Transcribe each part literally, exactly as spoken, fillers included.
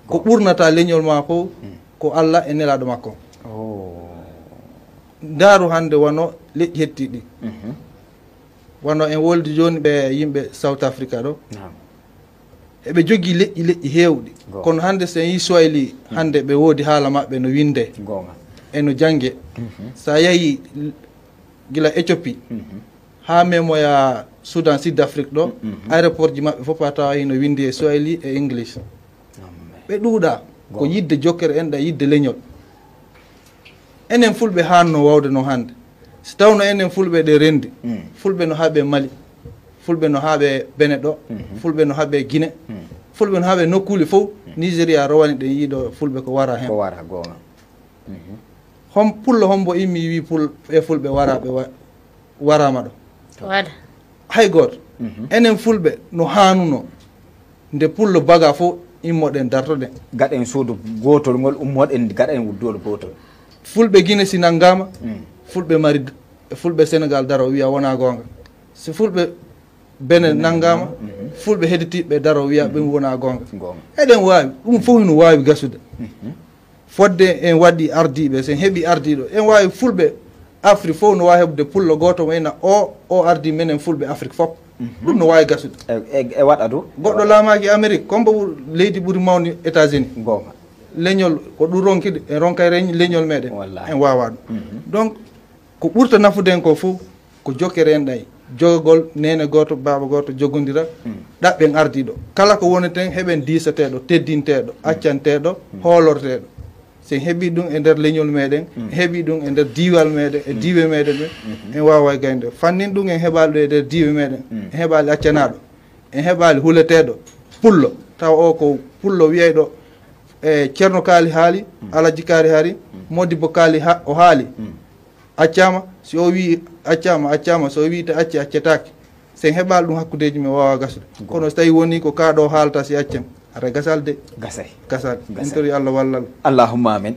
Ko ɓurnata leñol maa fof, ko Allah e nelaaɗo makko. Ndaaru hannde wano leƴƴi hettiiɗi. Wano en woldi jooni ɓe yimɓe South Africa ɗo. Eɓe jogii leƴƴi, leƴƴi heewɗi. Kono hannde so en yii Swahili, hannde ɓe woodi haala maɓɓe no winndee. E no janngee. So a yahii gila Éthiopie, haa memoya Soudan, Sud Afrique ɗo, aéroport ji maɓɓe fof a tawa hino winndi e Swahili e English. Ɓe ɗuuɗa, ko yidde jokkere enɗam, yidde leñol. Enen Fulɓe haanno wawde noon hannde. Si tawno enen Fulɓe ɗe renndi, Fulɓe no haaɓe Mali, Fulɓe no haaɓe Bene ɗo, Fulɓe no haaɓe Gine, Fulɓe no haaɓe nokkuuli fof, Nigeria rowani ɗen yiiɗo Fulɓe ko wara heen. Ko wara, goonga. Hom-, Pullo hombo immi wi Pul-, ɓe Fulɓe wara, ɓe wa-, waraama ɗo. Waɗa. Hay gooto. Enen Fulɓe no haanuno, nde Pullo baga fof, immoɗen dartoɗen. Gaɗen suudu gootol ngol, ummoɗen, gaɗen wudduwol gootol. Fulɓe Gine si nanngaama, Fulɓe mari, Fulɓe Senegal daro wiya wonaa goonga. Si Fulɓe Bene nanngaama, Fulɓe heddiiɓe daro wiya ɗum wonaa goonga. Goonga. Eɗen waawi, ɗum fof hino waawi gasude. Fodde en waɗi ardiiɓe, so en heɓi ardiiɗo, en waawi Fulɓe Afrik fof no waawi heɓde Pullo gooto wayna o, o ardii menen Fulɓe Afrik fof. Ɗum no waawi gasude. E, e, e waɗa du. Goɗɗo laamaaki Amerik, kombo leydi ɓuri mawni États-Unis. Goonga. Leñol, ko ɗum ronki, en ronkay reñ-, leñol meɗen. Wallaahi. En waawaa ɗum. Donc, ko ɓurta nafude en ko fof, ko jokkere enɗam, jogagol neene gooto, baaba gooto, jogondira, ɗaɓɓen ardiiɗo. Kala ko woneten, heɓen diisateeɗo, teddinteeɗo, accanteeɗo, hoolorteeɗo. So en heɓii ɗum e nder leñol meɗen, en heɓii ɗum e nder diiwal meɗen, e diiwe meɗen ɓe, en waaway gaynde. Fannin ɗum en heɓaali ɗum e nder diiwe meɗen, en heɓaali accanaaɗo, en heɓaali huleteeɗo, Pullo, tawa o ko Pullo wiyayɗo, e Ceerno Kaali haali, Alaji Kaari haali, Modibbo Kaali ha-, o haali. Accaama, si o wii accaama, accaama, so o wii te acci, accetaake. So en heɓaali ɗum hakkundeeji men waawa gasude. Kono so tawii wonii ko kaa ɗo haalta si accen, hara gasal de. Gasay. Gasal. Gasay. En tori Allah wallal. Allahumma amin.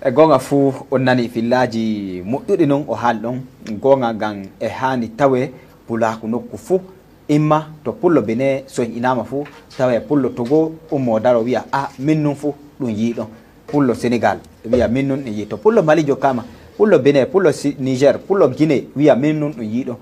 E goonga fuu on nani fillaaji moƴƴuɗi non o haali ɗon. Goonga ngan e haani tawee pulaaku nokku fuu. Imma to pullo Bene soñƴinaama fuu, tawee pullo Togo ummoo daro wiya, "A, min nun fuu ɗum yiiɗo." Pullo Senegal wiya, "Min nun ɗum yiiɗo." Pullo Mali jokkaama, pullo Bene, pullo Si-, Niger, pullo Guinée wiya, "Min nun ɗum yiiɗo."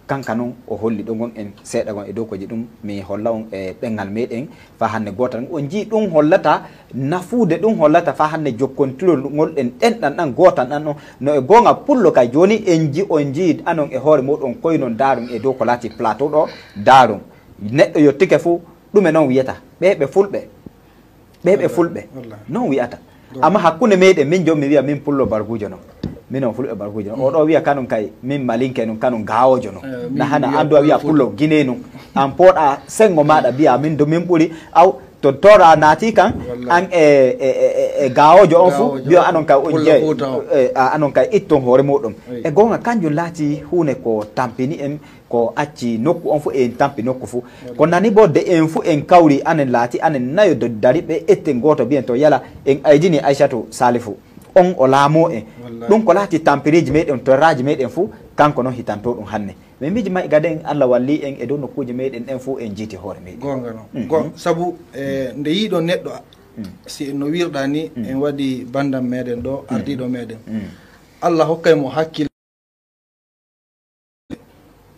Kanka non o holli ɗo ngon en seeɗa gon e dow ko ji ɗum mi holla on e ɗengal meɗen. Faa hannde gootal on jii ɗum hollata nafuude, ɗum hollata faa hannde jokkontirol ngol ɗen ɗenɗan ɗan gootal ɗan ɗon. No e goonga pullo kay jooni en ji-, on jii anon e hoore muɗum koy non daarum e dow ko laati plateau ɗo daarum. Neɗɗo yottike fuu ɗume non wiyata? Ɓe ɓe fulɓe. Ɓe ɓe fulɓe. Wallaahi. Non wiyata. Amma hakkunde meɗen min joom mi wiya min pullo bargujo non. Min on fulɓe bargujo non. O ɗo wiya kanum kay min malinke non kanum gawojo non. Eh, min na hana wiya an ɗo a wiya pullo pullo Fuuta. Gine non. An pooɗa sengo maɗa mbiya min do min ɓuri aw to tora naati kan. Wallaahi. An e, e, e, e, e gawojo on fu. Gawojo. Mbiyo anon kay on pullo jeey. Fuuta on. Eh, a, anon kay itton hoore muɗum. Wi. E goonga kanjum laati huune ko tampini en ko acci nokku on fu en tampi nokku fu. Wallaahi. Ko nani bo de en fu en kawri anen laati anen nayo do dari ɓe etten gooto mbiyen to yala en aydini Aysatu Saalifu. On o laamoo en. Wallaahi. Ɗum ko laati tampiriji meɗen, torraji meɗen fu, kanko non hitanto ɗum hannde. Min miji may gaden Allah walli en e dow nokkuji meɗen ɗen fu en jiiti hoore meɗen. Goonga non. Mhm. Go-, sabu, eh, nde yiiɗo neɗɗo, si no wirɗa ni, en waɗi bandam meɗen ɗo, ardiɗo meɗen. Mhm. Allah hokkay mo hakkil-,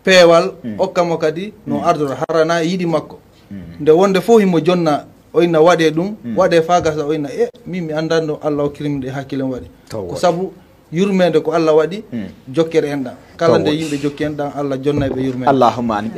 peewal, okka mo kadi no ardora, harana yiɗi makko. Nde wonde fof himo jonna, o inna waɗe ɗum, waɗe faa gasa, o inna, "E, min mi anndanno Allah hokkirmi ɗe hakkille mi waɗi." Ko sabu yurmeende ko Allah waɗi, jokkere enɗam. Kala nde yimɓe jokki enɗam, Allah jonnay ɓe yurmeende. Allahumma amin.